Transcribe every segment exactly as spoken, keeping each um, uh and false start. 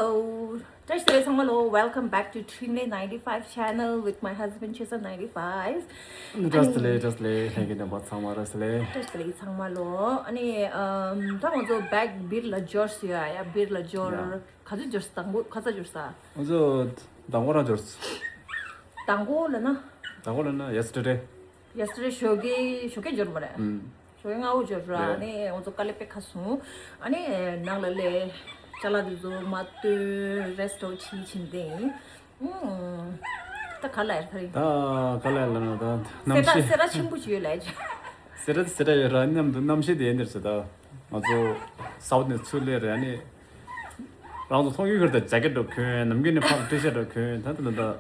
Oh, བཀྲ་ཤིས་བདེ་ལེགས་ཚང་མ་ལོ། Welcome back to Trinley ninety-five channel with my husband Chesa ninety-five. བཀྲ་ཤིས་བདེ་ལེགས། བཀྲ་ཤིས་བདེ་ལེགས། ལྷན་རྒྱས་རྣམ་པ་ཚང་མ་བཀྲ་ཤིས་བདེ་ལེགས། བཀྲ་ཤིས་བདེ་ལེགས་ཚང་མ་ལོ། ཨ་ནི་ཨམ་ད་ང་ཚོ་བེག་སྦིར་ལ་འབྱོར་སོང་ཡ། ཡ་སྦིར་ལ་འབྱོར། ཡ། ག་ཚོད་འབྱོར་སོང་། དང་པོ་ག་ཚོད་འབྱོར་སོང་། ང་ཚོ་དང་པོ་རང་འབྱོར་སོང་། དང་པོ་ལ་ན། དང་པོ་ལ་ན་yesterday། Yesterday ཞོགས་ཀས་ཞོགས་ཀས་འབྱོར་མ་རེད། ཨུམ། ཞོགས་ཀས་སྔ་པོ་འབྱོར་ར། རེད། ཨ་ནི་ང་ཚོ་དཀའ་ལས་དཔེ་ཁ་སོང་། ཨ་ནི་ནང་ལ་ལས་ཅ་ལག་དེ་ཚོ་མ་སྟོན་རེ་སི་ཊོ་ཕྱིན་ཕྱིན་ཏེ་ཡིན། ཨུམ། ད་ག་ལ་ཡར་ཐར་ཡིན། ད་ག་ལ་ཡར་ལ་ན་ད་གནམ་སེ་ར་གཤིས། སེ་ར་ཆེན་པོ་ཅིག་ཡོད་ལ་ཡ། སེ་ར་སེ་ར་ཡོད་ར། མཉམ་དུ་གནམ་གཤིས་དེ་འདིར་ཟེར། ད་ང་ཚོ་སའུ་ཐི་ནས་ཚུར་སླེབས་རེད། ཨ་ནི་རང་ཚོ་མཐོང་ཡུལ་ཁར་ད་ཇེ་ཀེ་ཊི་འདྲ་གོན། ནམ་རྒྱུན་ནས་ཕར་ཊི་ཤར་ཊི་འདྲ་གོན། ད་ད་ད་ད།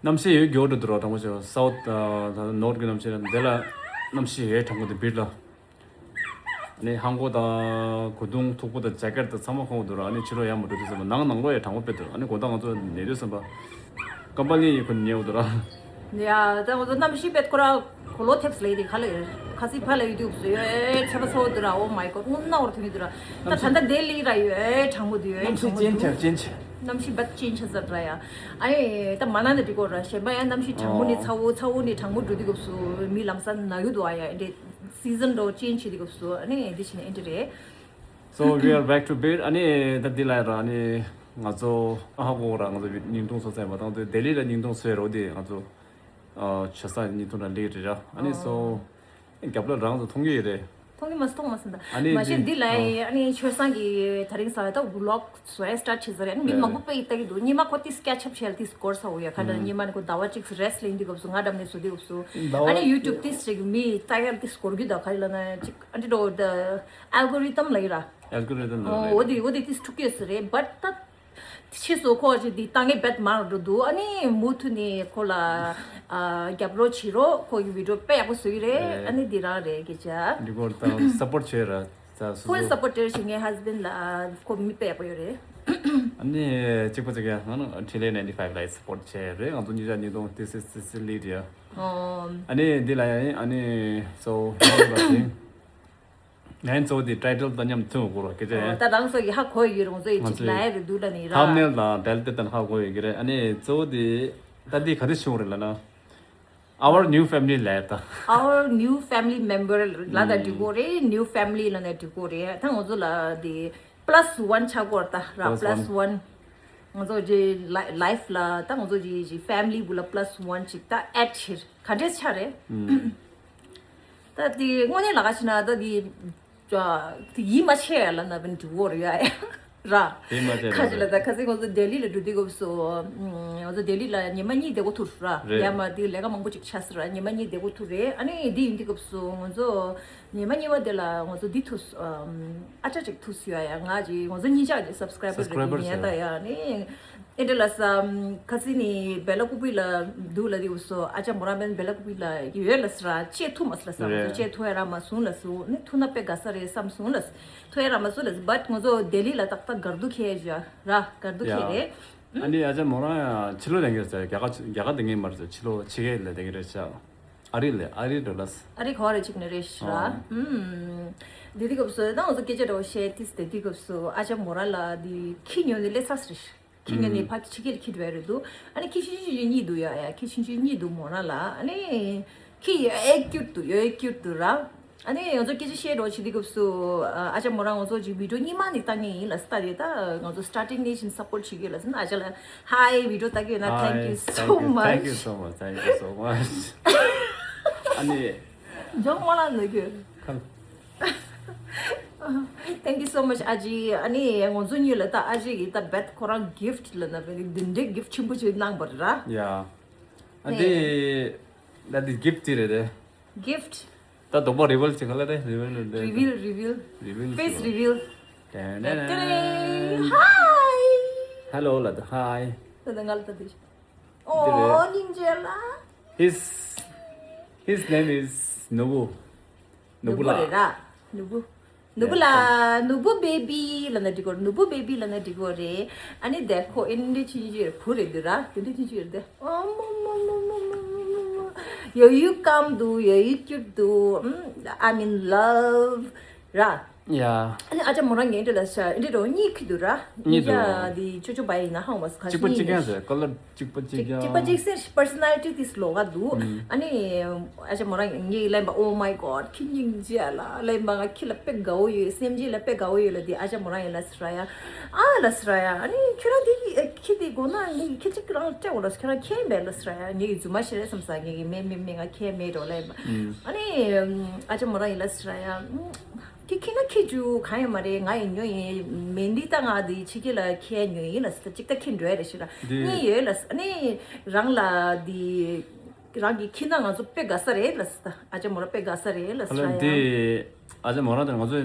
གནམ་གཤིས་ཡོད་འགྱོ་འགྲོ་འདུག་ར། དྲང་པོ་བྱས་པ་སའུ་ཐི་ཨ་ནོར་ཐི་གི་གནམ་གཤིས་ར། འདི་ལ་གནམ་གཤིས་ཡོད་དྲང་པོ་འདི་སྦིར་ལ། ནི་ལྷམ་གོག་དང་གོས་ཐུང་མཐུག་པོ་དང་ཇེ་ཀེ་ཊི་དང་ཚང་མ་གོན་དགོས་འདུག་ར། ཨ་ནི་ཕྱི་ལོགས་ཡར་མ་འགྲོ་དུས་ཙམ་པ་ནང་ནང་ལོགས་ཡང་གྲང་པོ་དཔེ་འདུག་ཨ་ནི་དགོང་དག་ང་ཚོ་ཉལ་དུས་ཙམ་པ་ཀམ་པ་ལི་ཡི་ཁོ་ཉལ་འདུག་ར། ཡ་ད་ང་ཚོ་གནམ་གཤིས་དཔེ་ཁོ་ར་གོ་ལོ་ཐེབས་ལེ་དེ་ག་ལེ་ཁ་སི་ཕ་ལ་ཡོད་དུས་སུ་ཡོད་ཚ་པ་ཚ་པོ་འདུག་ར། Oh my God དངོས་གནས་འོར་ཐོན་གྱི་འདུག་ར། ད་ད་ལྟ་དེ་ལི་ར་ཡོད་གྲང་མོ་འདུག་ཡོད་གནམ་གཤིས་ཅན་ཆ་ཅན་ཆ། གནམ་གཤིས་བད་ཅན་ཆ་ཟེར་ར་ཡ། ཨ་ཡེ་ད་མ་ན་ནི་འགྲིག་གོ་ར། གཞན་པ་ཡང་གནམ་གཤིས་གྲང་མོ་ནི་ཚ་བོ་ཚ་བོ་ནི་གྲང་མོ་འགྲོ་དུས་སྐབས་སུ་མི་ལམ་སང་ན་གི་འདུག་ཨ་ཡ། འདི་སི་ཛན་འགྲོ་ཅན་ཆེ་དུས་སྐབས་སུ་ཨ་ནི་འདི་བྱས་ནས་ཨེ་འདྲ་རེད། So we are back to bed. ཨ་ནི་ད་འདི་ལ་ར་ཨ་ནི་ང་ཚོ་ཨ་ཧ་གོ་ར། ང་ཚོ་བི་བརྙན་ཐུང་ཚོ་ཚད་མ་བཏང་དུས་ལྡི་ལི་ལ་བརྙན་ཐུང་ཚོས་རོ། དེ་ང་ཚོ་ཨ་ཆོས་སང་བརྙན་ཐུང་ར་ལེགས་རེད་ར། ཨ་ནི་སོ་རྒྱབ་ལ་རང་ཚོ་མཐོང་གི་ཡོད་རེད། མཐོང་གི་མ་སོང་། མཐོང་མ་སོང་ད། ཨ་ནི་མ་གཞི་འདི་འདི་ལ་ཨ་ནི་ཆོས་སང་གི་དེ་རིང་སང་ད་ཝི་ལོག་བཟོ་ཡ་སི་ཊར་བྱེད་ས་རེད། ཨ་ནི་མི་མང་པོ་དཔེ་ཡིས་ལྟ་གི་འདུག་སྔོན་མ་ཁོ་ཏིས་སྐྱ་ཆབ་བྱས་ལ་ཏིས་སྐོར་ས་འོ་ཡ། ཁ་ད་སྔོན་མ་ནི་ཁོ་ཟླ་བ་གཅིག་སུ་རེ་སི་ལིང་འདི་སྐབས་སུ་ང་འགྲམ་ནས་བཟོ་འདི་སྐབས་སུ། ཟླ་བ་ཨ་ནི་ཡུ་ཊུབ་ཏིས་ཅིག་མི་ལྟ་ཡ་ཏིས་སྐོར་གི་ད་ཁ་ལ་ན་ཅིག་ཨ་འདི་འགྲོ་ད་ཨལ་གོ་རི་དམ་ལ་ཡི་ར། ཨལ་གོ་རི་དམ་ལ་ཨོ་ཡི་འོ་དེ་འོ་དེ་ཏིས་ཐུག་གི་ཡོད་ས་རེད། བཊ་ད། ཕྱིས་སུ་ཁོ་ཅིག་འདི་ལྟ་ངན་བད་མར་འགྲོ་འདུག་ཨ་ནི་མུ་མཐུད་ནས་ཁོ་ལ་ཨ་རྒྱབ་རོགས་བྱེད་རོགས། ཁོ་གི་བི་ཌིའོ་དཔེ་ཡག་པོ་བཟོ་གི་རེད། རེད། ཨ་ནི་འདི་རང་རེད་སྐད་ཆ། འདི་སྐོར་དང་སབ་པོར་ཊི་བྱས་ར། ས་སོ་ཕུལ་སོ་སབ་པོར་ཊི་བྱེད་མཁན་ཧ་སི་བེན་ཌི་ལ་ཁོ་མི་དཔེ་ཡག་པོ་ཡོད་རེད། ཨ་ནི་གཅིག་པ་གཅིག་ཡང་ང་ནི་ཊི་ལེ་ནའིན་ཊི་ཕའིབ་ལ་སབ་པོར་ཊི་བྱས་རེད། ང་ཚོ་གཉིས་ཆ་གཉིས་སྟོང་ཏི་སི་སི་སི་ལི་རེད། ཨོ། ཨ་ནི་འདི་ལ་ཡང་ཨ་ནི་སོ་ང་ཚོ་ལ་དེ། ངའི་གཙོ་བོ་དེ་ཊའི་ཊལ་དང་མཉམ་མཐུན་དགོས་རོགས་སྐད་ཆ་ཡིན། ད་རང་ཚོ་གི་ཧ་གོ་ཡི་རོང་ཚོ་ཡི་ང་ཅིག་ཚོའི་ལ་ཡ་རེད་འདུག་ལ་ནི་ར། ཐམ་ནེལ་དང་ཊའི་ཊལ་དེ་ལྟ་ན་ཧ་གོ་ཡི་གི་རེད། ཨ་ནི་གཙོ་བོ་དེ་ད་འདི་ག་དེ་བྱུང་རེད་ལ་ན། Our new family ལ་ད། Our new family member ལ་ད་འགྲིག་གོ་རེད། ནིའུ་ཕེ་མི་ལི་ལ་ནི་འགྲིག་གོ་རེད། ད་ང་ཚོ་ལ་དེ་པ་ལ་སི་ཝན་ཆགས་གོ་ར། ད་ར་པ་ལ་སི་ཝན། ང་ཚོ་ཇི་ལ་ལའིཕ་ལ་ད་ང་ཚོ་ཇི་ཇི་ཕེ་མི་ལི་བུ་ལ་པ་ལ་སི་ཝན་ཅིག་ད་ཨེཌ་བྱེད་ག་འདྲས་ཆགས་རེད། ད་དེ་དངོས་གནས་ལ་ག་ཕྱིན་ན་ད་དེ་ཅ་དེ་ཡིད་མ་ཆེས་ལ་ན་བན་འགྲིག་གོ་རེད་ཡ་ར། ཡིད་མ་ཆེས་ཁ་ཅིག་ལ་ད་ཁ་སང་ང་ཚོ་ལྡི་ལི་ལ་འགྲོ་དུས་སྐབས་སུ་ང་ཚོ་ལྡི་ལི་ལ་ཉི་མ་གཉིས་བསྡད་གོ་ཐུག་ར། རེད། ཡ་མ་དེ་ལས་ཀ་མང་པོ་ཅིག་ཆགས་སི་ར། ཉི་མ་གཉིས་བསྡད་གོ་ཐུག་རེད། ཨ་ནི་དེ་ཡིན་དུས་སྐབས་སུ་ང་ཚོ་ཉི་མ་གཉིས་པ་དེ་ལ་ང་ཚོ་འདི་ཐུག་ཨ་ཅག་ཅིག་ཐུག་སི་ཡ་ཡ། ང་ཅིག་ང་ཚོ་གཉིས་ཆ་གི་སབ་སི་ཀ་རའི་བར་རེད་འདུག་ཉན་ད་ཡ་ནི། ཨེ་འདྲ་ལ་ས་ཁ་སི་ནི་བེ་ལ་ཀུ་པི་ལ་འདུག་ལ་དེ་སོ་ཨ་ཅག་མོ་རང་བན་བེ་ལ་ཀུ་པི་ལ་ཡོད་ལ་ས་ར་ཅེ་ཐུ་མ་སི་ལ་ས་རེད། ཅེ་ཐུ་ཡ་ར་མ་སུང་ལ་སུ་ནི་ཐུ་ན་པེ་ག་ས་རེད་བསམ་སུང་ལ་ཐུ་ཡ་ར་མ་སུ་ལ་སི། བཊ་ང་ཚོ་ལྡི་ལི་ལ་ཏག་ཏག་གར་འདུག་ཁེ་ཡ་ར་གར་འདུག་ཁེ་ཡ་རེད། ཨ་ནི་ཨ་ཅག་མོ་རང་ཡ་ཕྱི་ལོགས་ལ་ཡོད་ས་རྒྱ་གར་རྒྱ་གར་དེ་ངེས་མ་རེད། ས་ཕྱི་ལོགས་ཕྱི་རྒྱལ་ལ་དེ་གི་རེད་ཤག་ཨ་རི་ལ་ཨ་རི་འགྲོ་ལ་སི། ཨ་རི་ག་བ་རེ་ཅིག་ནི་རེད་ཤག་ཨ་ཨུམ། དེ་དུས་སྐབས་སུ་ད་ང་ཚོ་སྐད་ཆ་འདྲ་བོ་བཤད་དུས་དེ་དུས་སྐབས་སུ་ཨ་ཅག་མོ་རང་ལ་དེ་ཁྱི་ཉོ་ནི་སླེབས་ཚར་སི་རེད། ཁྱི་ཉོ་ནི་ཕ་ཁྱི་ཁྱི་ཁྱི་བྲོ་རེད་འདུག་ཨ་ནི་ཁྱི་ཤི་ཤི་ཤི་གཉིས་འདུག་ཡ་ཡ། ཁྱི་ཤི་ཤི་གཉིས་འདུག་མོ་རང་ལ། ཨ་ནི་ཁྱི་ཡོད་ཨེ་ཀྱུར་འདུག་ཡོད་ཨེ་ཀྱུར་འདུག་ར། ཨ་ནི་ང་ཚོ་སྐད་ཆ་བཤད་འགྲོ་བྱེད་དུས་སྐབས་སུ་ཨ་ཅག་མོ་རང་ང་ཚོ་ཅིག་བི་ཌིའོ་གཉིས་མ་ནི་ལྟ་ངེས་ཡིན་ལ་སི། ད་དེ་ད་ང་ཚོ་སི་ཊར་ཊིང་ནས་བཞིན་སབ་པོར་ཊི་བྱེད་ཀྱི་ཡོད་ལ་སི། ཨ་ཅག་ལ་ཧའི་བི་ཌིའོ་ལྟ་གི་ཡོད་ན། Hi, thank you so much. Thank you so much. Thank you so much. ཨ་ནི་ཇོག་མ་ལ་ན་གི་ཁམ། Thank you so much ཨ་ཅེ། ཨ་ནི་ང་ཚོ་གཉིས་ལ་ད་ཨ་ཅེ་གི་ད་བེད་ཁོ་རང་གིཕ་ཊི་ལ་ན་བེད་འདི་འདྲའི་གིཕ་ཊི་ཆེན་པོ་ཅིག་གནང་བ་ར། ཡ། ཨ་དེ་ད་དེ་གིཕ་ཊི་དེ་རེད་དེ། གིཕ་ཊི། ད་དོག་པ་རི་ཝིལ་བྱེད་ག་ལ་རེད། རི་ཝིལ་རེད་དེ། རི་ཝིལ་རི་ཝིལ། རི་ཝིལ་ཕེ་སི་རི་ཝིལ། ཏན་ཏན། Hi. Hello ལ་ད་hi. ད་ད་ང་ལ་ད་དེ། འདི་རེད། ཨོ་སྙིང་རྗེ་ལ། His his name is ནོར་བུ། ནོར་བུ་ལགས། ནོར་བུ་རེད་ར། ནོར་བུ། ནོར་བུ་ལགས། ནོར་བུ་བེ་བི་ལབ་ན་འགྲིག་གོ། ནོར་བུ་བེ་བི་ལབ་ན་འགྲིག་གོ་རེད། ཨ་ནི་དེ་ཁོ་ཨེ་འདྲ་ཆུང་ཆུང་རེད། བུ་རེད་འདུག་ར། དེ་འདྲ་ཆུང་ཆུང་རེད་དེ། ཨོ་མོ་མོ། ཡ་ཡུ་སྐམ་འདུག་ཡ་ཡུ་ཀྱུཊ་འདུག་ཨམ། I'm in love ར། ཡ། ཨ་ནི་ཨ་ཅག་མོ་རང་ངའི་འདྲ་ལ་ཤ་འདྲ་རོ་གཉིས་ཁྱི་འདུག་ར། གཉིས་འདུག་ཡ་འདི་ཅོ་ཅོ་བ་ཡིན་ན་ཧང་བ་སུ་ཁ་གཅིག་པ་གཉིས་གཅིག་རྐྱང་ཟེར་ཀོ་ལར་གཅིག་པ་གཅིག་རྐྱང་། གཅིག་པ་གཅིག་སེ་པར་སོ་ནལ་ཊི་དེ་ལོགས་ཀ་འདུག་ཨ་ནི་ཨ་ཅག་མོ་རང་ངའི་ལན་པ། Oh my God, ཁྱི་སྙིང་རྗེ་ལ་ལན་པ། ང་ཁྱི་ལ་དཔེ་དགའ་བོ་ཡོད། སེམས་ཅན་ལ་དཔེ་དགའ་བོ་ཡོད་ལ། དེ་ཨ་ཅག་མོ་རང་ཡིན་ལ་སི་ར་ཡ། ཨ་ལ་སི་ར་ཡ། ཨ་ནི་ཁྱོད་རང་དེ་ཁྱི་དེ་དགོས་ན་ངས་ཁྱི་གཅིག་རང་སྤྲད་འོ་ལ། ཁྱོད་རང་ཁྱེད་མེད་ལ་སི་ར་ཡ། ངས་རྫུན་མ་བཤད་རེད་བསམ་ས། ངས་མེད་མེད་མེད། ང་ཁྱི་མེད་འགྲོ་ལ་ཡིན་པ། ཨ་ནི་ཨ་ཅག་མོ་རང་ཡིན་ལ་སི་ར་ཡ། ཁྱི་ཁྱི་ན་ཁྱི་རྒྱུ་གང་ཡང་མ་རེད། ང་ཡང་ཉོ་ཡིན་མེད་འདི་ལྟ། ང་འདི་ཕྱི་རྒྱལ་ལ་ཁྱི་ཉོ་ཡིན་ལ་སི་ད་གཅིག་ད་ཁྱི་འགྲོ་ཡ་རེད་ཤི་ར། འདི་གཉིས་ཡོད་ལ་སི། ཨ་ནི་རང་ལ་འདི་རང་གི་ཁྱི་ན་ང་ཚོ་དཔེ་དགའ་ས་རེད་ལ་སི། ད་ཨ་ཅག་མོ་ར་དཔེ་དགའ་ས་རེད་ལ་སི་ར་ཡ། འདི་ཨ་ཅག་མོ་ར་དང་ང་ཚོ་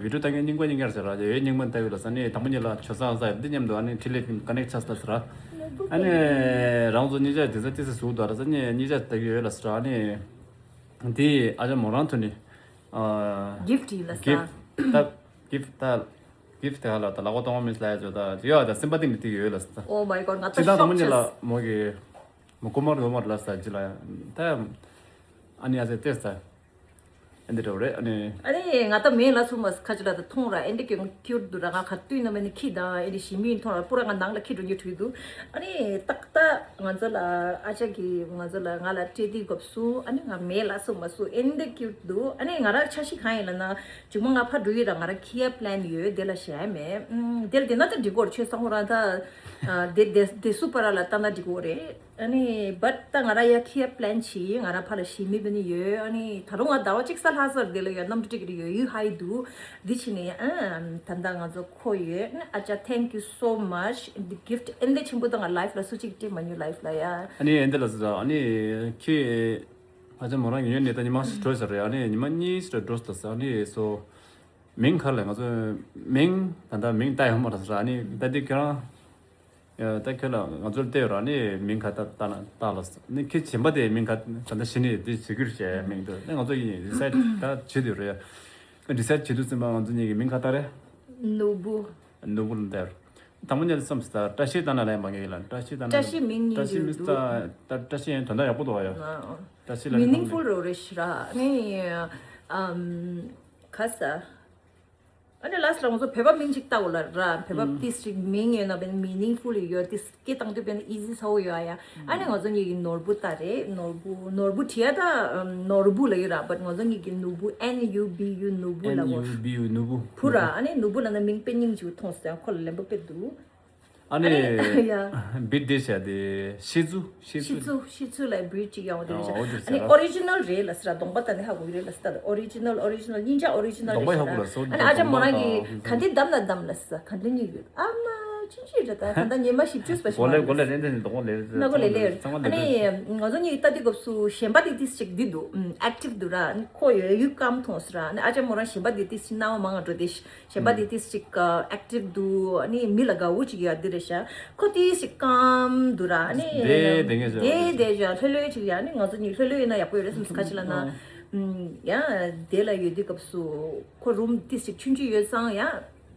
བི་ཌིའོ་ལྟ་མཁན་རྙིང་པ་རྙིང་པ་ཟེར་ར། ཡོད་རྙིང་པ་ལྟ་བུ་ལ་ས་ནི་དང་པོ་ཉིད་ལ་ཆོས་ཚང་ས་འདི་མཉམ་དུ་ཨ་ནི་འཕྲིན་ལས་ཀ་ནེག་ཆགས་ས་ཟེར་ར། ཨ་ནི་རང་ཚོ་གཉིས་ཆ་དེ་ས་ཏི་སི་ཟུག་དོ་ར་ས་ནི་གཉིས་ཆ་ལྟ་གི་ཡོད་ལ་སི་ར། ཨ་ནི་འདི་ཨ་ཅག་མོ་རང་ཐོན་ནི། ཨ། གིཕ་ཊི་ལ་ས། གིཕ་ཊི་ད། གིཕ་ཊི་ད། གིཕ་ཊི་དེ་ཧ་ལ་ད་ལ་གོ་གཏོང་མི་སླ་ཡ་ཅོ་ད་ཡོད་ད་སེམས་པ་གཏིང་ནས་ཏིག་ཡོད་ལ་ས། Oh my God, ང་ད་ཅི་ད་དང་མོ་ཉིད་ལ་མོ་གི་མོ་ཀོ་མར་ཀོ་མར་ལ་ས་ཅི་ལ་ད་ཨ་ནི་ཨ་ཟེ་ཏེ་ས་ཨ་འདི་འདྲ་རེད། ཨ་ནི་ཨ་ནི་ང་ད་མེད་ལ་སུ་མ་ཁ་ཅི་ལ་ད་མཐོང་ར། ཨེ་འདི་ཀྱི་ཁྱུར་དུ་ར། ང་ཁ་ཏུས་ན་མེད་ནི་ཁྱི་དང་ཨེ་འདི་ཞི་མི་མཐོང་ར། པུ་ར་ང་ནང་ལ་ཁྱི་འགྲོ་རྒྱུ་ཁྲུས་འདུག་ཨ་ནི་ཏག་ཏག་ང་ཚོ་ལ་ཨ་ཅག་གིས་ང་ཚོ་ལ་ང་ལ་སྤྲད་དུས་སྐབས་སུ་ཨ་ནི་ང་མེད་ལ་སོང་མ་སུ་ཨེ་འདི་ཀྱུ་འདུག་ཨ་ནི་ང་རང་འཆར་གཞི་གང་ཡིན་ལ་ན་མཇུག་མ་ང་ཕར་འགྲོ་ཡི་ར། ང་རང་ཁྱི་ཡ་པི་ལན་ཡོད། དེ་ལ་ཞེ་མེད། ཨམ། དེ་ལ་དེ་ན་ད་འགྲིག་གོ་རེད། ཆོས་ས་ཁོ་རང་ད་དེ་དེ་དེ་སུ་པ་ར་ལ་ལྟ་ན་འགྲིག་གོ་རེད། ཨ་ནི་བཊ་ད་ང་རང་ཡ་ཁྱི་ཡ་པི་ལན་བྱེད། ང་རང་ཕར་ལ་ཞི་མི་བི་ནི་ཡོད། ཨ་ནི་ད་རུང་ང་ཟླ་བ་གཅིག་ས་ལྷག་སར་དེ་ལ་ཡོད། གནམ་གྲུ་ཏིག་ཡོད་ཡུ་ཧའི་འདུག་འདི་ཕྱི་ནས་ཨ་ད་ད་ང་ཚོ་ཁོ་ཡོད། ཨ་ཅག thank you so much, the gift. ཨེ་འདི་ཆེན་པོ་ད་ང་ལའིཕ་ལ་སུ་གཅིག་སྤྲད་མ་མྱོང་ལའིཕ་ལ་ཡ། ཨ་ནི་ཨེ་འདི་ལ་ཟེར། ཨ་ནི་ཁྱི་ཨ་ཅག་མོ་རང་ཉོས་ནས་ད་ཉི་མ་ཞིག་འགྲོ་ཟེར་རེད། ཨ་ནི་ཉི་མ་གཉིས་ཞིག་འགྲོ་ཟེར། ཨ་ནི་སོ་མིང་ག་རེ་ལབ། ང་ཚོ་མིང་ད་ལྟ་མིང་བཏགས་ཡོད་མ་རེད་ཟེར། ཨ་ནི་ད་འདི་ཁྱེད་རང་ཡ་ད་ཁྱོད་ལ་ང་ཚོར་བལྟས་ཡོད་ར། ཨ་ནི་མིང་ག་ད་བཏགས་ན་བཏགས་ལ་ཟེར། ཨ་ནི་ཁྱི་གཞན་པ་དེའི་མིང་ག་ད་ལྟ་གཞི་ནས་འདི་བྱེད་ཀྱི་རེད་ཟེར་མིང་དུ། ཨ་ནི་ང་ཚོ་ཡིན་ཌི་སའིཌ་ད་བྱེད་དུས་རེད། ཨ་ཌི་སའིཌ་བྱེད་དུས་ཙམ་པ་ང་ཚོ་གཉིས་ཀྱི་མིང་ག་བཏགས་རེད། ནོར་བུ། ནོར་བུ་ལ་བཏགས། དང་པོ་ཉིད་ལ་བསམ་སྟེ་ད་བཀྲ་ཤིས་བཏགས་ན་ལན་པ་ངེས་ལ། བཀྲ་ཤིས་བཏགས་ན། བཀྲ་ཤིས་མིང་གཉིས་བཀྲ་ཤིས་ཡོད་མི་འདུག་ད་བཀྲ་ཤིས་ཡན་དོན་དག་ཡག་པོ་འདུག་ཨ་ཡོ། ཨ་ཨ། བཀྲ་ཤིས་ལ་མི་ནིང་ཕུལ་རོ་རེ་ཤི་ར། ནི་ཨམ་ཁ་ས། ཨ་ནི་ལ་སི་ལ་ང་ཚོ་བོད་པ་མིང་ཅིག་བཏགས་འོ་ལ་ར། བོད་པ་ཏིས་ཅིག་མིང་ཡོད་ན་བན་མི་ནིང་ཕུལ་ཡོད། ཏིས་སྐད་བཏང་དུས་བན་ཨི་ཟི་ཚ་བོ་ཡོད་ཨ་ཡ། ཨ་ནི་ང་ཚོ་གཉིས་ཀྱི་ནོར་བུ་ད་རེད། ནོར་བུ་ནོར་བུ་བྲིས་ཡ་ད་ནོར་བུ་ལ་ཡོད་ར། བཊ་ང་ཚོ་གཉིས་ཀྱི་ནོར་བུ་ཨེན་ཡུ་བི་ཡུ་ནོར་བུ་ལ་གོ། ཨེན་ཡུ་བི་ཡུ་ནོར་བུ། བུ་ར། ཨ་ནི་ནོར་བུ་ལ་ན་མིང་དཔེ་སྙིང་རྗེ་པོ་མཐོང་སོང་ཡ། ཁོ་ལ་ལན་པ་དཔེ་འདུག་ཨ་ནི་ཡ། བི་ཌི་ཤ་དེ་ཤི་ཙུ་ཤི་ཤི་ཙུ། ཙུ་ཤི་ཙུ་ལ་བི་ཌི་ཅིག་ཡང་དེ་རེད་ཤག་ཨ་ནི་ཨོ་རི་ཇི་ནལ་རེད་ལ་སི་ར། གདོང་པ་ད་ནི་ཧ་གོ་གི་རེད་ལ་སི་ད། ཨོ་རི་ཇི་ནལ་ཨོ་རི་ཇི་ནལ་སྙིང་རྗེ་ཨོ་རི་ཇི་ནལ་རེད་ཤག་ཨ་ནི་ཨ་ཅག་མོ་རང་གིས་ག་འདི་བདམས་ན་བདམས་ལ་སི། ག་འདི་གཉིས་ཡོད་ཨ་མ་ཅི་ཅི་རེད་ད། ག་ད་ཉི་མ་བཞི་བཅུ་སྤ་ཞིག་གོ་ལེ་གོ་ལེ་རེད། འདི་ནི་གདོང་ལེ་རེད། ན་གོ་ལེ་ལེ་རེད། ཨ་ནི་ང་ཚོ་གཉིས་ལྟ་དུས་སྐབས་སུ་གཞན་པ་དེ་ཏིས་ཅིག་འདི་འདུག་ཨེག་ཊིབ་འདུག་ར། ཨ་ནི་ཁོ་ཡོད་ཡུལ་སྐམ་མཐོང་སི་ར། ཨ་ནི་ཨ་ཅག་མོ་རང་གཞན་པ་དེ་ཏིས་ཅིག་སྣང་བ་མང་ང་འགྲོ་དེ། གཞན་པ་དེ་ཏིས་ཅིག་ཨེག་ཊིབ་འདུག་ཨ་ནི་མི་ལ་དགའ་བོ་ཅིག་ཡོད་འདི་རེད་ཤག་ཁོ་ཏིས་ཅིག་སྐམ་འདུག་ར། ཨ་ནི་དེ་དེ་ངས་བྱས་དེ་དེ་ཅག་ལྷོད་ལྷོད་ཅིག་ཡ། ཨ་ནི་ང་ཚོ་གཉིས་ལྷོད་ལྷོད་ཡིན་ན་ཡག་པོ་ཡོད་རེད་བསམ་སོང་། ཁ་ཅིག་ལ་ན་ཡ་དེ་ལ་ཡོད་དུས་སྐབས་སུ་ཁོ་རུམ་ཏིས་ཅིག་ཆུང་ཆུང་ཡོད་ཙང་ཡ།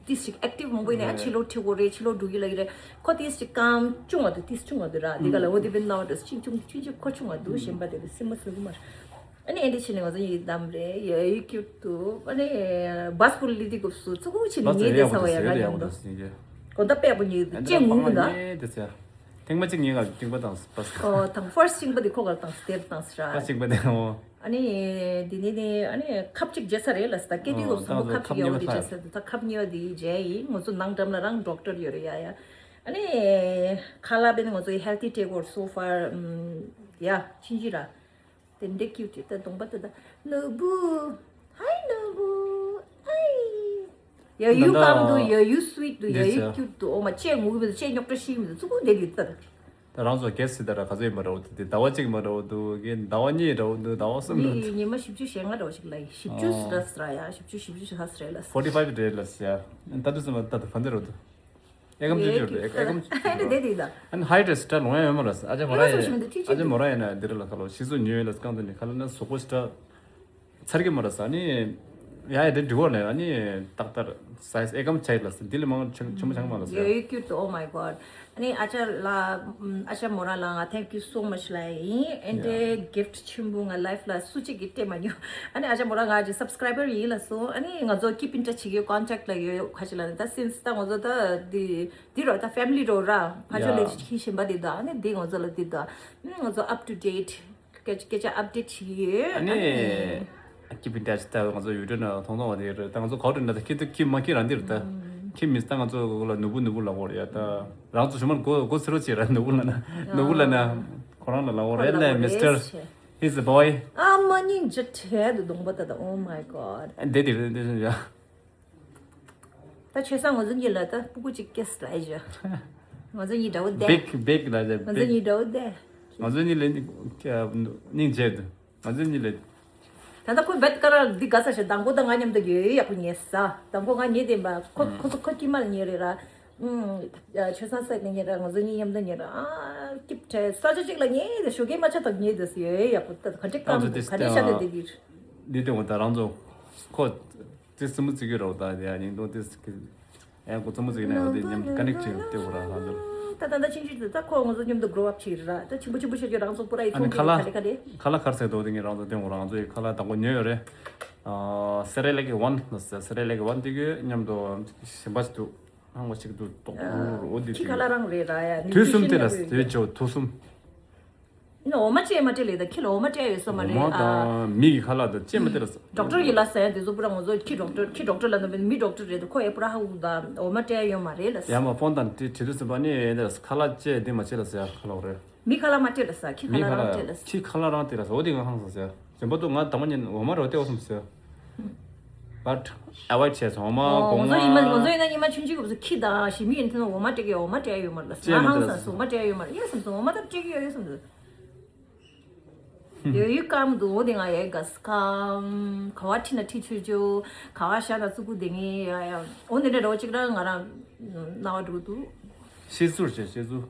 ཏིས་ཅིག་ཨེག་ཊིབ་མང་པོ་ཡིན་ན་ཡ་ཕྱི་ལོགས་ཁྲིད་དགོས་རེད། ཕྱི་ལོགས་འགྲོ་གི་ལ་ཡི་རེད། ཁོ་ཏིས་ཅིག་སྐམ་ཆུང་བ་འདུག་ཏིས་ཆུང་བ་འདུག་ར། དེ་ག་ལ་འོ་དེ་བས་ན་བ་འདྲ་ཆུང་ཆུང་ཆུང་ཆུང་ཁོ་ཆུང་བ་འདུག་གཞན་པ་དེ་ལ་སེམས་མ་སུ་གི་མ་རེད། ཨ་ནི་ཨེ་འདྲ་བྱས་ནས་ང་ཚོ་གཉིས་བདམས་རེད། ཡ་ཡི་ཀྱུ་ཏུ། ཨ་ནི་བཱས་པུར་ལི་དི་གུབ་སུ་ཙུ་གུ་ཆེ་ནི་ངེས་དེ་ཚ་བ་ཡ་ག་ཡང་དུ་གོ་ད་པད་པོ་ཉིད་དུ་ཅེ་ངུ་གུ་ད། ཐེངས་མ་གཅིག་ངེས་ག་ཅིང་པ་དང་པ་ཨོ་དང་ཕར་སི་ཅིང་པ་དི་ཁོ་ག་དང་སྟེར་དང་སི་ར། ཕར་སི་ཅིང་པ་དི་ཨོ། ཨ་ནི་དི་ནི་ནི་ཨ་ནི་ཁབ་ཅིག་རྗེ་ཚ་རེད་ལ་སི་ད་ཀེ་དི་གུབ་སུ་མོ་ཁབ་ཅིག་ཡ་བོ་དི་རྗེ་ཚ་དུ་ད་ཁབ་གཉིས་པ་དི་རྗེ་ཡིན། ང་ཚོ་ནང་འགྲམ་ལ་རང་ཌོག་ཊར་ཡོད་རེད་ཡ་ཡ། ཨ་ནི་ཁ་ལ་བེ་ནི་ང་ཚོ་ཧེལ་ཐི་ཊེག་ཨོར་སོ་ཕར་ཡ་ཆིན་ཅི་ར། དེ་འདྲའི་ཀྱུ་ཊི་ད་གདོང་པ་དེ་ད་ནོར་བུ། ཧའི་ནོར་བུ། ཨའི། ཡ་ཡུ་ད་ད་ཀམ་དུ་ཡ་ཡུ་སུ་ཝིཊ་དུ་ཡ་འདི་ཡུ་ཚེ་ཀྱུཊ་དུ། ཨོ་མ་ཅེ་ངུ་གི་མི་འདུག་ཅེ་རྙོག་དྲ་ཤི་མི་འདུག་ཚུ་གུ་དེ་གི་ད་ད། ད་རང་ཚོ་གལ་སྲིད་ད་ར་ག་ཚོད་ཡིན་པ་རེད་འོ་དེ་ཟླ་བ་གཅིག་མ་རེད་འོ་འདུག་གི་ཟླ་བ་གཉིས་རེད་འོ་འདུག་ཟླ་བ་གསུམ་རེད་འོ་འདུག་ཉི་མ་བཞི་བཅུ་ཞེ་ལྔ་རེད་འོ་ཞིག་ལ་ཡིན། བཞི་བཅུ་ཨོ། ཟེར་ཟེར་ཡ་བཞི་བཅུ་བཞི་བཅུ་ཞེ་ཧ་ཟེར་ཡ་ལ། ཕོར་ཊི་ཕའིབ་རེད་ལ་ཟེར་ཡ། ད་དུ་ཙམ་པ་ད་དུ་ཕན་དེ་རེད་འོ་འདུག་ཨེ་ཀམ་ཅི་ཅོར་ཨེ་ཀམ་ཅི་ཅོར་དེ་དེ་ད། ཨན་ཧའི་ཏྲེ་སི་ཏྲ་ལོང་ཡ་ཡོད་མ་ལ་ཨ་ཅེ་མོ་ར་ཡ། ཨ་ཅེ་མོ་ར་ཡ་ན་དེ་ར་ལ་ཁ་ལོ་ཤི་ཟུ་ཉོ་ཡ་ལ་སྐང་དུ་ནི་ཁ་ལ་ན་སོ་ཁོ་སི་ཏྲ་ཚར་གི་མ་ར་ས་ནི་ ཡ་ཡ་དེ་འགྲིག་གོ་ལ་ཡ་ནི་ཏག་ཏག་སའི་ཨེ་ཀམ་ཆ་ཡི་ལ་སི་འདི་ལས་མང་ཆུང་ཆུང་མ་ཆང་མ་ལ་སི་ཡ། ཡོད་ཀྱུ་ཏོ། Oh my god. ཨ་ནི་ཨ་ཅག་ལ་ཨ་ཅག་མོ་རང་ལ་ང་thank you so much ལ་ཡིན། ཨེ་འདྲའི་gift ཆེན་པོ་ང་life ལ་སུ་གཅིག་གིས་སྤྲད་མ་མྱོང་། ཨ་ནི་ཨ་ཅག་མོ་རང་ང་གི་subscriber ཡིན་ལ་སོང་། ཨ་ནི་ང་ཚོ་keep in touch བྱེད་ཀྱི་contact ལ་ཡོད་ཁ་ཅིག་ལ་ནི་ད་since ད་ང་ཚོ་ད་འདི་འདི་རོ་ད་family རོ་ར་ཕ་ཆོ་ལས་ཡ་ཤི་བཞིན་པ་འདི་ད་ཨ་ནི་འདི་ང་ཚོ་ལ་འདི་ད་ང་ཚོ་up to date སྐད་སྐད་ཆ་update བྱེད་ཀྱི་ཡོད། ཨ་ཨ་ནི་ནི་keep in touch ད་ང་ཚོ་ཡུལ་གྲོན་ན་མཐོང་མཐོང་བ་དེ་རེད། ད་ང་ཚོ་གའུ་ཏྲེ་འདྲ་ད་ཁྱི་ད་ཁྱི་མ་ཁྱི་རང་འདི་རེད། ད་ཁྱི་མི་ད་ང་ཚོ་གོ་ལ་ནུ་བུ་ནུ་བུ་ལ་གོ་རེད་ཡ། ད་རང་ཚོ་ཞུ་མ་གོ་གོ་ཚེ་རོ་ཅི་ར་ནུ་བུ་ལ་ན་ནུ་བུ་ལ་ན་ཁོ་རང་ལ་ལ་གོ་རེད་ལ་Mister He's a boy. ཨ་མ་སྙིང་རྗེ་ཁྲལ་དུ་གདོང་པ་ད་ད། Oh my god. འདི་དེ་རེད་འདི་སོང་ཡ། ད་ཆོས་སང་ང་ཚོ་གཉིས་ལ་ད་སྤུ་གུ་གཅིག་སྐྱེས་ལ་ཡ། ང་ཚོ་གཉིས་འདྲ་བོ་བསྡད། Big big ལ་ཡ་ང་ཚོ་གཉིས་འདྲ་བོ་བསྡད། ང་ཚོ་གཉིས་ལ་སྙིང་རྗེ་འདུག་ང་ཚོ་གཉིས་ལ། ད་ལྟ་ཁོ་བེད་ཀ་ར་འདི་དགའ་ས་ཞེ་དང་པོ་ད་ང་མཉམ་དུ་ཡོད་ཡག་པོ་ཉེ་ས། དང་པོ་ང་ཉེ་དེ་མ་ཁོ་ཁོ་ཚོ་ཁོ་ཀྱི་མ་ཉེ་རེད་ར། ཆོས་སང་སད་ནས་ཉེ་ར་ང་ཚོ་གཉིས་མཉམ་དུ་ཉེ་ར། ཨ་སྐྱིབ་ཁྲལ་ས་ཆ་གཅིག་ལ་ཉེ་དེ་ཞོགས་ཀས་མ་ཆ་ཐོག་ཉེ་དེ་སུ་ཡོད་ཡག་པོ་ད་ག་འདྲ་ཀམ་ག་འདྲ་ཤ་དེ་དེ་གི། འདི་དེ་འོ་ད་རང་ཚོ་ཁོ་དེ་སི་མུ་ཙི་གི་རོགས་ད་དེ་ཡ་ཉིང་དོ་དེ་སི་གི་ཨེ་ཁོ་ཙི་མུ་ཙི་གི་ནས་འོ་དེ་མཉམ་ཀ་ནེག་བྱེད་དེ་འོ་ར་རང་ཚོ། ད་ད་ད་ཆིང་ཆིང་ད་ཁོ་ང་ཚོ་མཉམ་དུ་grow up བྱེད་ར། ད་ཆིང་པོ་ཆིང་པོ་ཤར་གྱི་རང་ཚོ་པུ་ར་ཡི་ཨ་ནི་ཐོང་ཁ་ལ་གི་ག་ལེ་ག་ལེ། ཁ་ལ་ཁར་ཟེར་དོ་དེ་ངས་རང་ཚོ་དེ་འོ་རང་ཚོ་ཡི་ཁ་ལ་དང་པོ་ཉོས་ཡོད་རེད། ཨ་སེ་རེ་ལེ་གི་ཝན་ལ་སེ་རེ་ལེ་གི་ཝན་དེ་གི་མཉམ་དུ་ཞིམ་པ་ཞིག་འདུག་ཧང་བ་ཞིག་འདུག་ཏོག་འོ་དེ་ཁྱི་དེ་ཁ་ལ་རང་རེད་ར་ཡ། དུས་གསུམ་དེ་ལ་དེ་ཅོ་དུས་གསུམ། ན་འོ་མ་སྤྲད་མ་སྤྲད་ལས་ད་ཁྱི་ལ་འོ་མ་སྤྲད་ཡོད་སོ་མ་རེད། འོ་མ་ཨ་དང་མི་གི་ཁ་ལག་དང་སྤྲད་མ་སྤྲད་ལ་ས། ཌོག་ཊར་ཡིན་ལ་ཟེར་ཡ་དེ་ཚོ་པུ་ར་ང་ཚོ་ཁྱི་ཌོག་ཊར་ཁྱི་ཌོག་ཊར་ལ་ན་མི་ཌོག་ཊར་རེད། ཁོ་ཡ་པུ་ར་ཧ་གོ་གི་ད་འོ་མ་སྤྲད་ཡ་ཡོད་མ་རེད་ལ་ཟེར། ཡ་མ་ཕོན་དང་དེ་དྲི་དུས་ཟིན་པ་ནི་ཡ་དེ་ལ་ཁ་ལག་སྤྲད་དེ་མ་སྤྲད་ལ་ཟེར་ཡ་ཁ་ལོག་རེད། མི་ཁ་ལག་མ་སྤྲད་ལ་ཟེར་ཁྱི་ཁ་མི་ལག་ཁ་རང་སྤྲད་ལ་ལག་ཟེར། ཁྱི་ཁ་ལག་རང་སྤྲད་ལ་ཟེར། འོ་དེ་ང་ཧང་སང་ཟེར། ཟིན་པ་དུ་ང་དང་པོ་ཉིན་འོ་མ་རོ་སྟེ་འོ་སོང་ཟེར། But avoid བྱས་སོང་འོ་མ་ཨོ་གོང་ང་ཚོ་ཡིན་མ་ང་ཚོ་མ་ཡིན་ན་ཉི་མ་ཆུང་ཆུང་གི་ཁྱི་དང་ཞི་མི་ཡིན་ཐེ་ན་འོ་མ་སྤྲད་ཀྱི་འོ་མ་སྤྲད་ཡ་ཡོད་མ་རེད་ལ་ཟེར། སྤྲད་མ་ང་ཧང་སང་སོང་འོ་མ་སྤྲད་ཡ་ཡོད་མ་རེད་ཡ་བསམ་སོང་འོ་མ་ད་སྤྲད་ཀྱི་ཡོད་ཡ་བསམ་སོང་། ཡོད་ཡོད་ཀམ་འདུག་འོ་དེ་ང་ཡའི་ག་ས་ཀམ་ག་བ་ཁྲི་ན་ཁྲི་ཆུ་ཆུ་ག་བ་ཤ་ན་ཙུ་གུ་དེ་ངའི་ཡ་ཡ་འོ་འདི་འདྲ་རོ་གཅིག་ར་ང་རང་རྣ་བ་འགྲོ་འདུག་ཤི་ཟུར་བྱས་ཤི་ཟུར།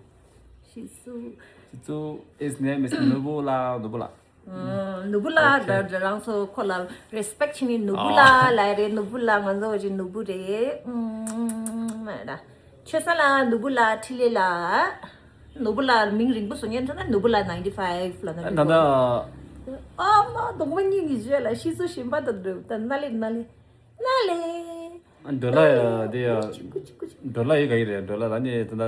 ཤི་ཟུར། ཤི་ཟུར། His name is ནུ་བུ་ལགས། ནུ་བུ་ལགས། ནུ་བུ་ལགས་ད་རང་ཚོ་ཁོ་ལ་རེ་སི་པེག་བྱེད་ནི་ནུ་བུ་ལགས་ལ་རེད། ནུ་བུ་ལགས་ང་ཚོ་བ་ཅིག་ནུ་བུ་རེད། ཆོས་ས་ལ་ནུ་བུ་ལགས་ཁྲི་ལེ་ལགས། ནོར་བུ་ལགས་མིང་རིང་པོ་བཟོ་མཁན་ཐོན་ན་ནོར་བུ་ལགས་ninety five ལ་ན་ད་ད། ཨ་མ་གདོང་པ་གཉིས་ཀྱི་བརྗོད་ལ་ཤི་སོ་ཞིམ་པ་དང་འདྲ་ད་ན་ལེ་ན་ལེ་ན་ལེ། འགྲོ་ལ་ཡ་དེ་ཡ། ཅི་ཀུ་ཅི་ཀུ་ཅི། འགྲོ་ལ་ཡི་ག་ཡི་རེད་འགྲོ་ལ་ད་ནི་ད་ད།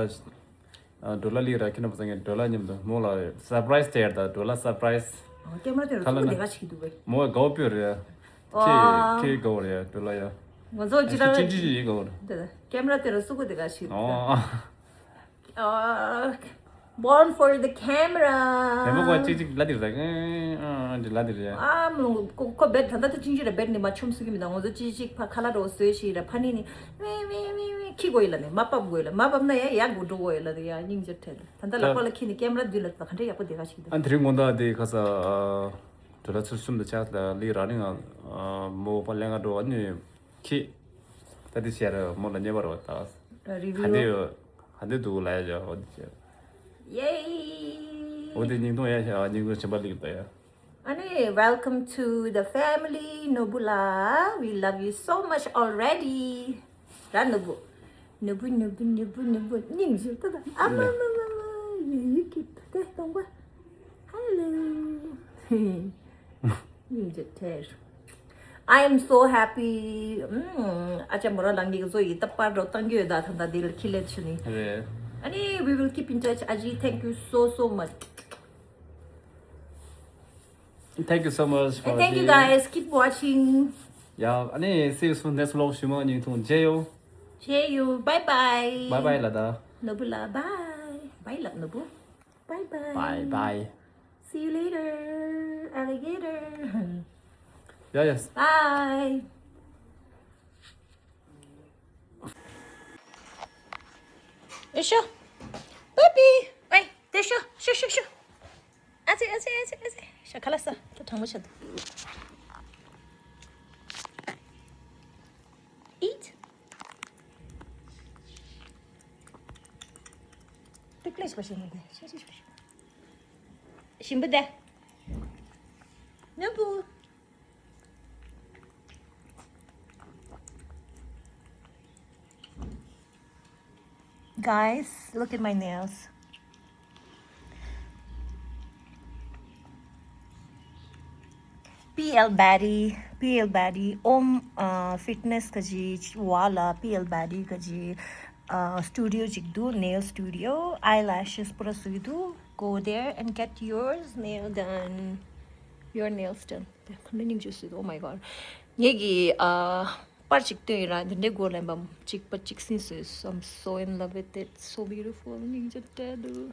འགྲོ་ལ་ལི་ར་ཁྱི་ན་པ་ཚང་གི་འགྲོ་ལ་མཉམ་དུ་མོ་ལ་སར་པ་རའི་སི་སྟེར་ད་འགྲོ་ལ་སར་པ་རའི་སི། ཨོ་ཀེ་མ་ར་དེ་རུ་ཁ་ལ་ཚུགས་ན་དེ་ག་ཞིག་འདུག་བས། མོ་དགའ་བོ་པོ་རེད། ཁྱི་ཁྱི་དགའ་བོ་རེད་འགྲོ་ལ་ཡ། ང་ཚོ་ཅི་རང་ཅི་ཅི་ཅི་དགའ་བོ་རེད། དེ་ཀེ་མ་ར་དེ་རུ་ཚུགས་དེ་ག་ཞིག་འདུག་ཨོ། Born for the camera. དེ་མོ་གོ་ཅིག་ཅིག་ལ་དེ་རེད། ཨ་འདི་ལ་དེ་རེད། ཨ་མོ་ཁོ་ཁོ་བེད་ད་ལྟ་ད་ཅིང་ཅི་ར་བེད་ནི་མ་ཆོམ་སུ་གི་མི་ད་ང་ཚོ་ཅི་ཅིག་ཕ་ཁ་ལ་རོ་སོས་ཤི་ར་ཕ་ནི་ནི་མེ་མེ་མེ་མེ་ཁི་གོ་ཡི་ལ་ནི་མ་པབ་གོ་ཡི་ལ་མ་པབ་ན་ཡ་ཡ་གོ་འགྲོ་གོ་ཡི་ལ་དེ་ཡ་སྙིང་རྗེ་ཁྲེལ་ད་ད་ལ་ད་པ་ལ་ཁི་ནི་ཀེ་མ་ར་དུས་ལ་ད་ག་འདྲ་ཡག་པོ་དེ་ག་ཞིག་ད། ཨ་དེ་རིང་དགོང་དག་དེ་ཁ་ས་དུ་ལ་ཚུར་གསུམ་དུ་ཆགས་ལ་ལི་ར་ནི་ང་མོ་པ་ལེན་ག་འགྲོ་ཨ་ནི། ཁྱེད། ད་འདི་བྱས་ར་མོ་ལ་ཉེ་བར་བ་ད། རི་ཧ་འདི་བིའུ། ཧ་འདི་འདུག་ལ་ཡ་བྱ་འོ་འདི་བྱས། ཡེ། འོ་འདི་སྙིང་སྟོང་ཡ་བྱ་སྙིང་སྟོང་ཆེན་པ་ལིག་ད་ཡ། ཨ་ནི། Welcome to the family ནོར་བུ་ལགས། We love you so much already. ར་ནོར་བུ། ནོར་བུ་ནོར་བུ་ནོར་བུ་ནོར་བུ་སྙིང་རྗེ་ད་ད་ཨ་མ་མ་མ་མ་ཡེ་ཡེ་ཀི་ད་དེ་སྟོང་པ། Hello. སྙིང་རྗེ་ཁྲེལ། I am so happy. ཨ་ཅག་མོ་རང་ལ་ངེད་ཚོ་ཡི་ད་པར་འགྲོ་བཏང་གི་ཡོད་ད་ད་ད་དེ་ལ་ཁྱི་ལས་ཆུ་ནི། རེད། ཨ་ནི། We will keep in touch. Aji, thank you so so much. Thank you so much for And thank you watching. Guys. Keep watching. Yeah, ཨ་ནི། See you soon. Next vlog ཞུ་མ་ཉིན་ཐུང་མཇལ་ཡོང་། See you. Bye bye. Bye bye ལ་ད། ནོར་བུ་ལ་bye. Bye ལ་ནོར་བུ། Bye bye. Bye bye. See you later, alligator. Yeah, yes. Bye. ཨེ་ཤོ། Puppy. ཨེ། དེ་ཤོ། ཤོ་ཤོ་ཤོ། ཨ་ཙི་ཨ་ཙི་ཨ་ཙི་ཨ་ཙི། ཤ་ཁ་ལ་ས། ད་གྲང་མོ་ཆགས་འདུག Eat. ཏིག་ལེ་ཞིག་པ་ཞིག་མི་འདུག་ཞིམ་པོ་འདི། ནོར་བུ། Guys, look at my nails. P L Baddie, P L Baddie, Om uh, Fitness ག་ཅིག་བ་ལ། P L Baddie ག་ཅིག uh, studio གཅིག་འདུག nail studio, eyelashes པུ་ར་བཟོས་འདུག Go there and get yours nail done. Your nails done. དེ་ཁོ་ནི་སྙིང་རྗེ་བཟོས་འདུག Oh my god. ངེད་ཀྱིས uh, པར་གཅིག་བཏོན་ཡིན་ར། འདི་འདྲའི་གོ་ལེན་པ་གཅིག་པ་གཅིག་སྲིད་བཟོས། I'm so in love with it. So beautiful. སྙིང་རྗེ་སྤྲད་འདུག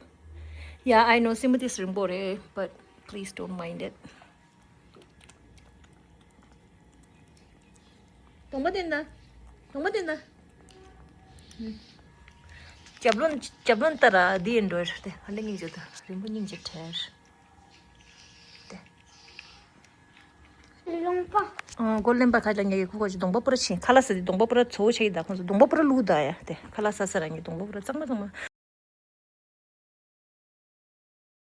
Yeah, I know སྲིན་མོ་དེ་རིང་པོ་རེད། But please don't mind it. གདོང་པ་བསྟན་ན། གདོང་པ་བསྟན་ན། རྒྱབ་ལོན་རྒྱབ་ལོན་ལྟ་ར། འདི་ཡིན་འགྲོ་རེད་དེ། ཧ་ལས་སྙིང་རྗེ་དང་རིང་པོ་སྙིང་རྗེ་བྲལ་དེ། ལུང་པ། ཨ་གོ་ལེན་པ་ཁ་ཅང་ངེ་གི་ཁུ་ཁོ་ཅི་གདོང་པ་པུ་ར་ཕྱིན། ཁ་ལག་ཟ་དེ་གདོང་པ་པུ་ར་ཚོ་ཆེ་གི་ད་ཁོང་ཚོ་གདོང་པ་པུ་ར་ལུག་ད་ཡ་དེ། ཁ་ལག་ཟ་ས་རང་གི་གདོང་པ་པུ་ར་གཙང་མ་གཙང་མ།